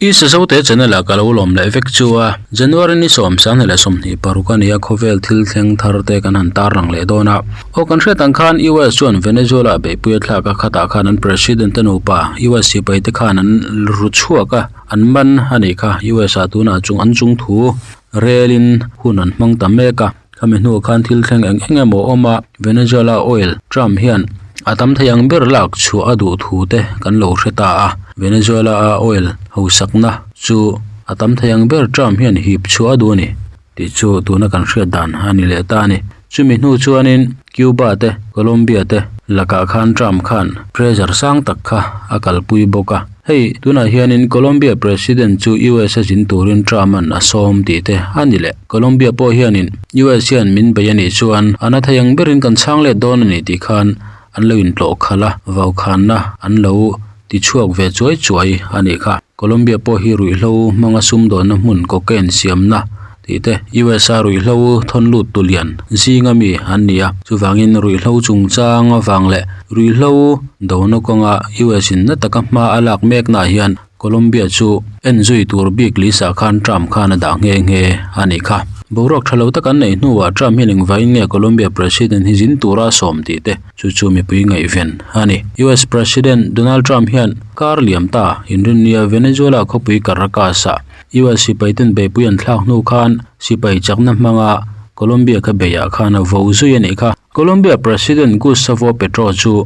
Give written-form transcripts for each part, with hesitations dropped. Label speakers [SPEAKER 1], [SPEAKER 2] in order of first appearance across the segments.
[SPEAKER 1] I Sazote channel ah ka lo lawm leh vek chu a, January ni 26 a nia khawvel thil thleng thar te kan han tarlang leh dawn a. Aw kan hriat ang khan US chuan Venezuela beihpui a thlak a khatah khan an President te nupa US sipai te khan an ru chhuak a, an man a nih kha US ah tunah chung an chung thu relin hun an hmang ta mek a. Khami hnuah khan thil thleng eng eng emaw a awm a, Venezuela oil Trump hian a tam thei ang ber lak chhuah a duh thu te kan lo hre ta a, Venezuela a oil hausakna chu a tam thei ang ber Trump hian hip chhuah a duh a ni tih chu tuna kan hriat dan a ni leh ta a ni. Chumi hnu chuanin Cuba te Colombia te lakah khan Trump khan pressure sang tak kha a kalpui bawk a. Hei, tunah hianin Colombia President chu US a zin turin Trump-a'n a sawm tih te a ni leh. Colombia pawh hianin US hian min bei a nih chuan a na thei ang berin kan chhang let dawn a ni tih khan an lo intlawh khalh a, vaukhanna an lo ti chhuak ve chuai chuai a nih kha. Colombia pawh hi ruihhlo hmanga sumdawnna hmun cocaine siamna tih te USA ruihhlo thawn lut tu lian zinga mi an ni a, chuvangin ruihhlo chungchang avang leh ruihhlo dona kawnga US in na taka hma a lak mek naah hian Colombia chu en zui tur bik lisa khan Trump khan a dah nghe nghe a nih kha. Boruak tha lo tak an neih hnuah Trump hian engvaiin nge Colombia President hi zin tura sawm tih te chu chu mipui ngaihven a ni. US President Donald Trump hian kar liam ta inrinnia Venezuela khawpui Caracas-ah US sipai ten beipui an thlak hnu khan sipai chakna hmanga Colombia kha beiah khan a vo zui a nih kha. Colombia President Gustavo Petro chu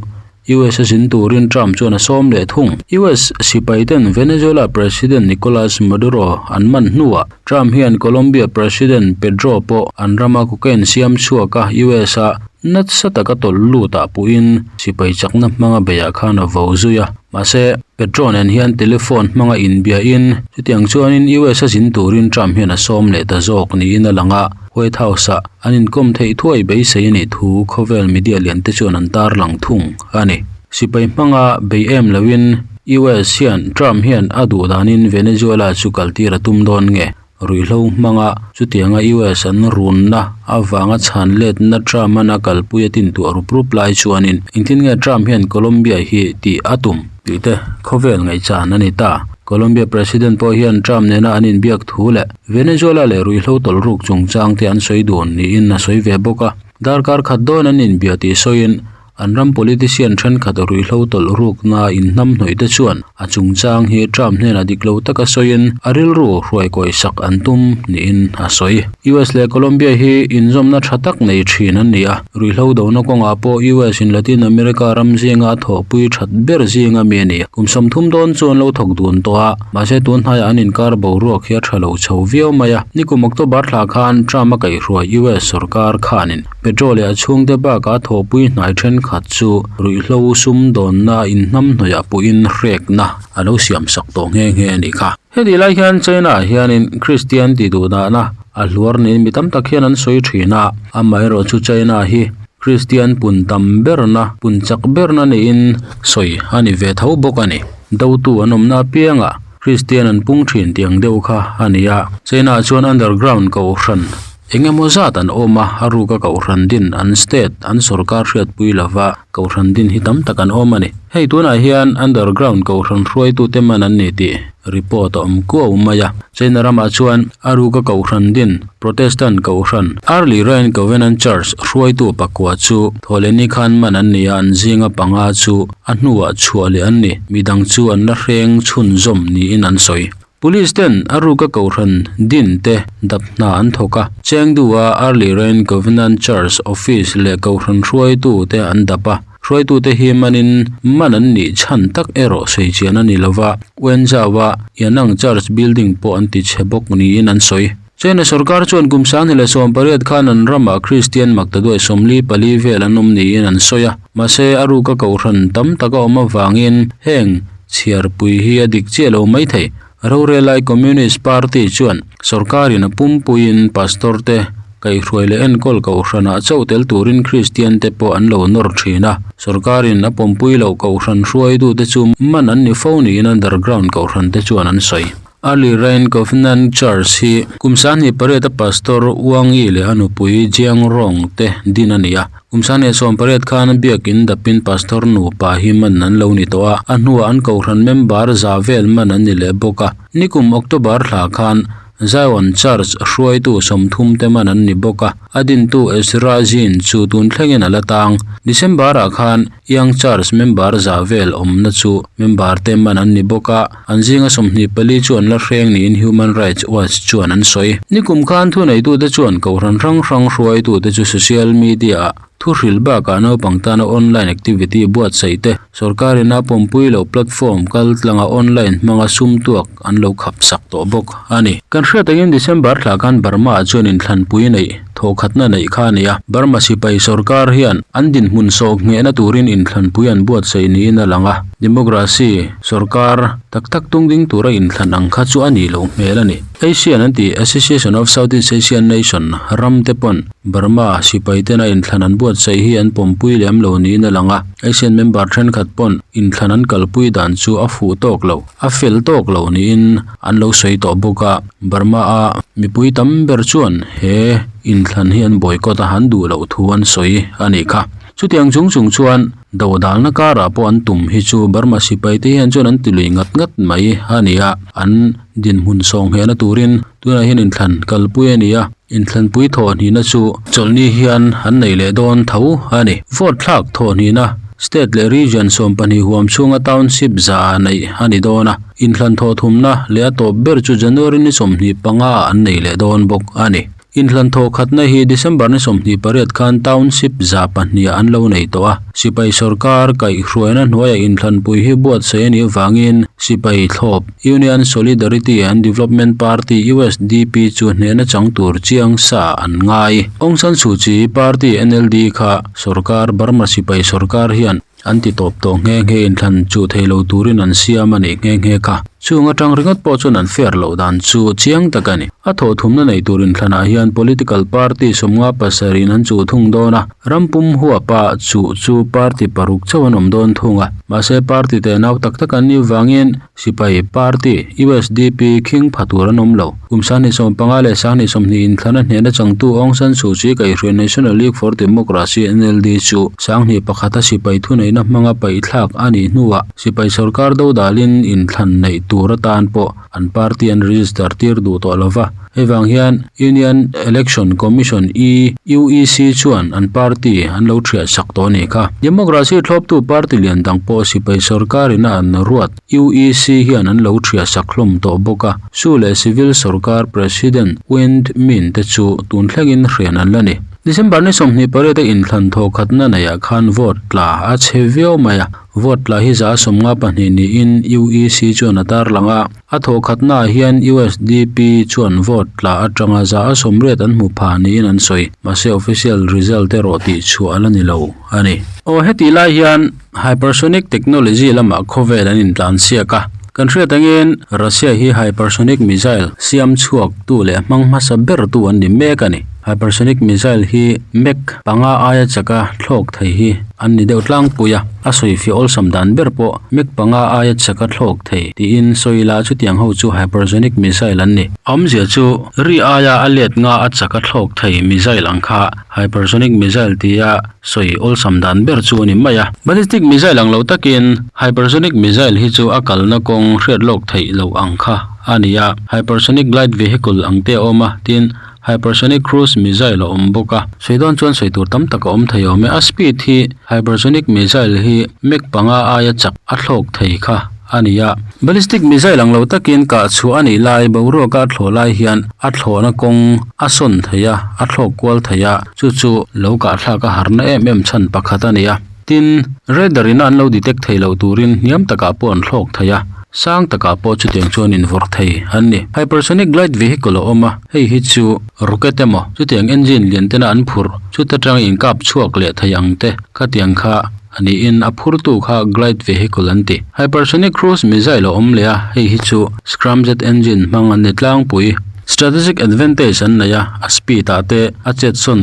[SPEAKER 1] US a zin turin Trump chuan a sawm leh thung. US sipai ten Venezuela President Nicolas Maduro an man hnuah Trump hian Colombia President Pedro pawh an rama cocaine siam chhuak a US a nasa taka tawlh lut ah puhin sipai chakna hmanga beiah khan a vo zui a. Mahse, Petro nen hian telephone hmanga inbiahin chutiang chuanin US a zin turin Trump hian a sawm leh ta zawk niin a lang a, White House-ah an inkawm theih thuai beisei a nih thu khawvel media lian te chuan an tarlang thung a ni. Sipai hmanga bei em loin US hian Trump hian a duh danin Venezuela chu kaltir a tum dawn nge? Ruihhlo hmanga chutianga US an runna avanga chhan letna Trump-an a kalpui a tintuah rup rup lai chuanin engtin nge Trump hian Colombia hi tih a tum tih te khawvel ngaihchan a ni ta. Colombia President pawh hian Trump nena an inbiak thu leh Venezuela leh ruihhlo tawlhruk chungchang te an sawi dun niin a sawi ve bawk a. Darkar khat dawn an inbia tih sawiin An ram politician thenkhat ruihhlo tawlh rukna inhnamhnawih te chuan a chungchang hi Trump hnenah dik lo taka sawiin a rilru hruaikawi sak an tum niin a sawi. US leh Colombia hi inzawmna tha tak nei thin an ni a, ruihhlo dona kawngah pawh US in Latin America ram zinga a thawhpui that ber zinga mi a ni. Kum 30 dawn chu an lo thawk dun tawh a, mahse tun hnaiah an inkar boruak hi a tha lo chho viau mai a. Nikum October thla khan Trump a kaihhruai US sorkar khanin Petro leh a chhungte bakah thawhpui hnai thenkhat chu ruihhlo sum dawnna inhnamhnawih ah pawhin hrekna a lo siam sak tawh nghe nghe a nih kha. Heti lai hian China ah hianin Kristian ti duhdahna a hluar niin mi tam tak hian an sawi thin a, amaherawh chu China hi Kristian pun tam berna, pun chak berna niin sawi a ni ve tho bawk a ni. Dotu an awmna apiangah Kristian an pung thin tiang deuh kha a ni a, China ah chuan underground kohhran Eng emaw zat an awm a, a ruka Kohhran din an state an sorkar hriatpui lova Kohhran din hi tam tak an awm a ni. Hei tunah hian underground Kohhran hruaitute man an ni tih report a awm kuau mai a. China ramah chuan a ruka Kohhran din Protestant Kohhran Early Rain Covenant Church hruaitu pakua chu Thawhlehni khan man an ni a, an zinga panga chu a hnuah chhuah leh an ni. Midang chu an la hreng chhunzawm niin an sawi. Police ten a ruka Kohhran din te dap hna an thawk a, Chengdu a Early Rain Covenant Church office leh Kohhran hruaitu te an dap a, hruaitu te hi manin man an nih chhan tak erawh sawi chian a ni lova, Wenzhou a Yanang Church building pawh an ti chhe bawk niin an sawi. China sorkar chuan kum 2018 khan an ramah Kristian maktaduai 44 vel an awm niin an sawi a, mahse a ruka Kohhran tam tak a awm avangin heng Chhiarpui hi a dik chiah lo mai thei. Rorelai Communist Party chuan sorkarin a pumpuiin pastor te kaihhruai leh enkawl kohhranah chauh tel turin Kristian te pawh an lo nawr thin a. Sorkarin a pawmpui loh kohhran hruaitute chu man an ni fo niin underground kohhran te chuan an sawi. Early Rain Covenant Church hi kum 28 a Pastor Wang Yi leh a nupui Jiang Rong te din a ni a. Kum 28 khan biakin dapin Pastor nupa hi man an lo ni tawh a, a hnuah an kohhran member za vel man an ni leh bawk a. Nikum October thla khan Zion Church hruaitu 30 te man an ni bawk a, a dintu Ezra Jin chu tun thlengin a la tang. December ah khan Young Church member za vel awmna chu member te man an ni bawk a, an zinga 24 chu an la hreng niin Human Rights Watch chuan an sawi. Nikum khan thuneitute chuan kohhran hrang hrang hruaitute chu social media ah thu hrilh bakah naupang tana online activity buatsaih te, sorkarin a pawmpui loh platform kal tlanga online hmanga sum tuak an lo khap sak tawh bawk a ni. Kan hriat angin December thla khan Burma ah chuan inthlanpui neih thawhkhatna neih kha a ni a, Burma sipai sorkar hian an dinhmun sawh nghehna turin inthlanpui an buatsaih niin a lang a, democracy sorkar tak tak tung ding tura inthlan ang kha chu a nih loh hmel a ni. ASEAN an tih Association of Southeast Asian Nation ram te pawn Burma sipai tena inthlan an buatsaih hi an pawmpui lem lo niin a lang a, ASEAN member thenkhat pawn inthlan an kalpui dan chu a fuh tawk lo, a fel tawk lo niin an lo sawi tawh bawk a. Burma a mipui tam ber chuan he inthlan hi an boycott a, an duh loh thu an sawi a nih kha. Chutiang chung chung chuan dodalna karah pawh an tum hi chu Burma sipai te hian chuan an ti lui ngat ngat mai a ni a, an dinhmun sawnghehna turin tunah hian inthlan kalpui a ni a. Inthlanpui thawhhnihna chu chawlhni hian an nei leh dawn tho a ni. Vote thlak thawhhnihna State leh Region 12 huam chhunga Township za neih a ni dawn a. Inthlan thawhthumna leh a tawp ber chu January ni 25 ah an nei leh dawn bawk a ni. Inthlan thawhkhatna hi December ni 28 khan Township za pahnih ah an lo nei tawh a. Sipai sorkar kaihhruaina hnuaiah inthlanpui hi buatsaih a nih avangin sipai thlawp Union Solidarity and Development Party, USDP, chu hnehna chang tur chiang sa an ngai. Aung San Suu Kyi party NLD kha sorkar Burma sipai sorkar hian an ti tawp tawh nghe nghe inthlan chuh thei lo turin an siam a nih nghe nghe kha. Chung atang ringawt pawh chuan an fair loh dan chu chiang tak a ni. A thawhthumna nei tur inthlanah hian political party 57 in an chuh thung dawn a, ram pum huapa chuh chu party paruk chauh an awm dawn thung a. Mahse party te nau tak tak an nih vangin Sipai Party, USDP, khing pha tur an awm lo. Kum 2015 leh 2020 inthlana hnehna changtu Aung San Suu Kyi kaihhruai National League for Democracy, NLD, chu 2001 a sipai thuneihna hmanga paihthlak a nih hnuah sipai sorkar dodalin inthlan neih tur atan pawh an party an register tir duh tawh lova. Hei vang hian Union Election Commission, UEC, chuan an party an lo thiah sak tawh a nih kha. Democracy thlawptu party lian dang pawh sipai sorkarin a an ruat UEC hian an lo thiah sak hlawm tawh bawk a. Su leh civil sorkar President Win Myint te chu tun thlengin hrian an la ni. December ni 28 a inthlan thawkhatna neihah khan vote tla a chhe viau mai a. Vote tla hi 52 niin UEC chuan a tarlang a. A thawhkhatnaah hian USDP chuan vote tla atanga 80% an hmu pha niin an sawi. Mahse official result erawh tih chhuah a la ni lo a ni. Aw heti lai hian hypersonic technology lamah khawvel an intlan siak a. Kan hriat angin Russia hi hypersonic missile siam chhuak tu leh hmang hmasa ber tu an ni mek a ni. Hypersonic missile hi Mach panga aia chaka thlawk thei hi an ni deuh tlangpui a, a sawifiah awlsam dan ber pawh Mach panga aia chaka thlawk thei tiin sawi ila chutiang ho chu hypersonic missile an ni. A awmzia chu ri aia a let nga a chaka thlawk thei missile ang kha hypersonic missile tia sawi awlsam dan ber chu a ni mai a. Ballistic missile ang lo takin hypersonic missile hi chu a kalna kawng hriat lawk theih loh ang kha a ni a, hypersonic glide vehicle ang te a awm a, tin Hypersonic cruise missile a awm bawk a, sawi dawn chuan sawi tur tam tak a awm thei awm e. A speed hi hypersonic missile hi Mach panga aia chak a thlawk thei kha a ni a. Ballistic missile ang lo takin kah chhuah a nih lai boruaka a thlawh lai hian a thlawhna kawng a sawn thei a, a thlawk kual thei a, chu chu lo kahthlak a harna em em chhan pakhat a ni a. Tin, radar in a an lo detect thei loh turin hniam takah pawh an thlawk thei a, sang takah pawh chutiang chuan invawrh thei an ni. Hypersonic glide vehicle a awm a, hei hi chu rocket emaw chutiang engine lian tena an phurh chuta tanga inkap chhuak leh thei ang te khatiang kha a niin a phurtu kha glide vehicle an ti. Hypersonic cruise missile a awm leh a, hei hi chu scramjet engine hmang an ni tlangpui. Strategic advantage an nei a, a speed ah te, a chet sawn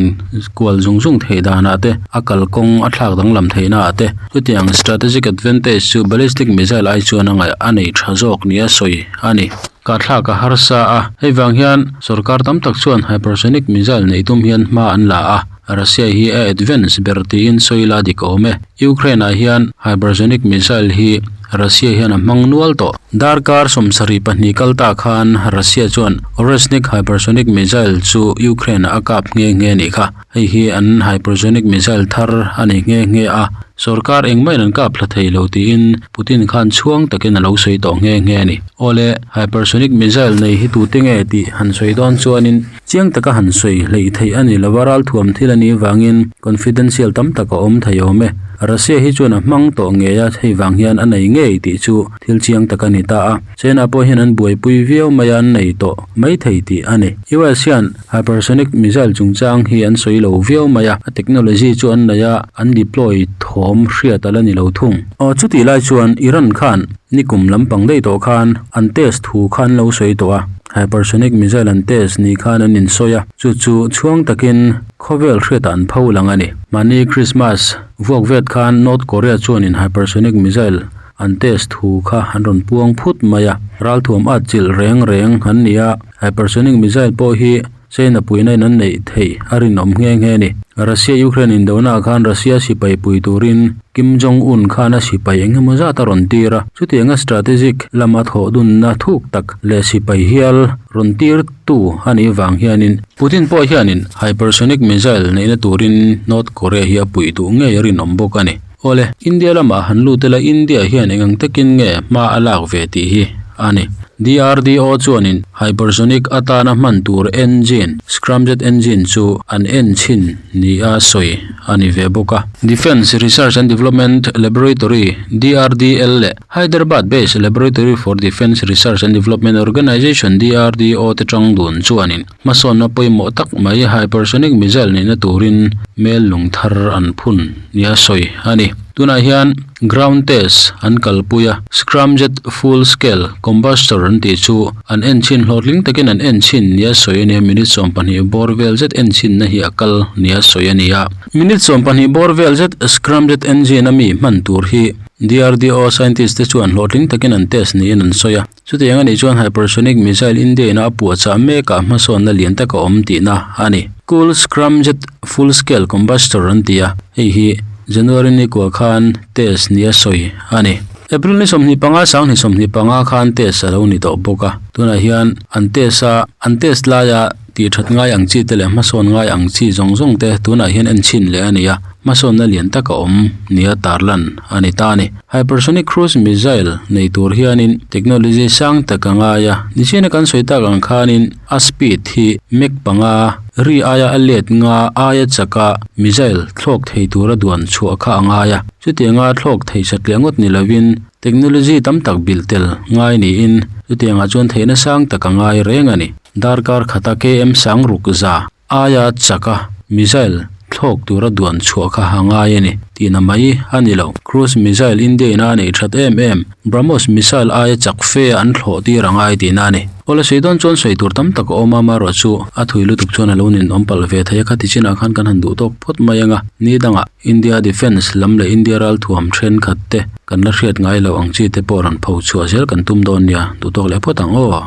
[SPEAKER 1] kual zung zung theih danah te, a kalkawng a thlak danglam theihna ah te. Chutiang strategic advantage chu ballistic missile ai chuan a ngaih a nei tha zawk nia sawi a ni. Kah thlak a harsa a, hei vang hian sorkar tam tak chuan hypersonic missile neih tum hian hma an la a, Russia hi a advance ber tiin sawi la dik awm e. Ukraine ah hian hypersonic missile hi Russia hian a hmang nual tawh. Darkar 72 kal ta khan Russia chuan Oreshnik hypersonic missile chu Ukraine ah a kap nghe nghe a nih kha. Hei hi an hypersonic missile thar a ni nghe nghe a, sorkar engmah in an kap thla thei lo tiin Putin khan chhuang takin a lo sawi tawh nghe nghe a ni. Awle, hypersonic missile nei hi tute nge tih han sawi dawn chuanin chiang taka han sawi hleih theih a ni lo a, ralthuam thil a nih vangin confidential tam tak a awm thei awm e. Russia hi chuan a hmang tawh ngei a, hei vang hian a nei ngei tih chu thil chiang tak a ni ta a. China pawh hian an buaipui viau mai a, an nei tawh mai thei tih a ni. US hian Hypersonic missile chungchang hi an sawi lo viau mai a, a technology chu an nei a, an deploy thawm hriat a la ni lo thung. Aw chutih lai chuan Iran khan nikum lampang daih tawh khan an test thu kha an lo sawi tawh a, hypersonic missile an test ni khan an insawi a, chu chu chhuang takin khawvel hriatah an pho lang a ni. Mahni Christmas vuak vet khan North Korea chuanin hypersonic missile an test thu kha an rawn puang phut mai a, ralthuam at chilh reng reng an ni a. Hypersonic missile pawh hi China puihna in an neih theih a rinawm nghe nghe a ni. Russia-Ukraine indona ah khan Russia sipai pui turin Kim Jong-un khan a sipai eng emaw zat a rawn tir a, chutianga strategic lama thawh dunna thuk tak leh sipai hial rawn tir tu a nih vang hianin Putin pawh hianin hypersonic missile neihna turin North Korea hi a puih duh ngei a rinawm bawk a ni. Awle, India lamah han lut ila India hian eng ang takin nge hma a lak ve tih hi a ni. DRDO chuanin hypersonic atana hman tur engine, scramjet engine chu an en chhin nia sawi a ni ve bawk a. Defence Research and Development Laboratory, DRDL, leh Hyderabad based Laboratory for Defence Research and Development Organisation, DRDO, te tang dun chuanin Hmasawnna pawimawh tak mai hypersonic missile neihna turin mel lung thar an phun nia sawi a ni. Tunah hian ground test an kalpui a, scramjet full scale combustor an tih chu an en chhin hlawhtling takin an en chhin nia sawi a nia, minute 20 bawr vel zet en chhinna hi a kal nia sawi a ni a. Minute 20 bawr vel zet scramjet engine a mi hman tur hi DRDO scientist te chuan hlawhtling takin an test niin an sawi a. Chutiang a nih chuan hypersonic missile India ina a puahchah mekah hmasawnna lian tak a awm tihna a ni. Cool Scramjet Full Scale Combustor an ti a, hei hi January ni kua khan test nia sawi a ni. April ni 25 2025 khan test a lo ni tawh bawk a, tunah hian an test a, an test laia tih that ngai ang chi te leh hmasawn ngai ang chi zawng zawng te tunah hian en chhin leh a ni a, hmasawnna lian tak a awm nia tarlan a ni ta a ni. Hypersonic cruise missile nei tur hianin technology sang tak a ngai a, nichina kan sawi tak ang khanin a speed hi Mach panga ri aia a let nga aia chaka missile thlawk thei tura duan chhuah kha a ngai a, chutianga thlawk thei satliah ngawt ni lovin technology tam tak bilh tel ngai niin chutiangah chuan theihna sang tak a ngai reng a ni. Darkar khata KM sang ruk za. Aia chaka missile thlawk tura duan chhuah kha a ngai a ni tihna mai a ni lo. Cruise missile India ina a neih that em em, BrahMos missile aia chak fe an thlawh tir a ngai tihna a ni. Awle sawi dawn chuan sawi tur tam tak a awm a, amaherawh chu a thui lutuk chuan a lo ninawm palh ve thei a, khati chinah khan kan han duh tawk phawt mai ang a, ni dangah India Defence lam leh India ralthuam thenkhat te kan la hriat ngai loh ang chi te pawh rawn pho chhuah zel kan tum dawn nia, duh tawk leh phawt ang aw.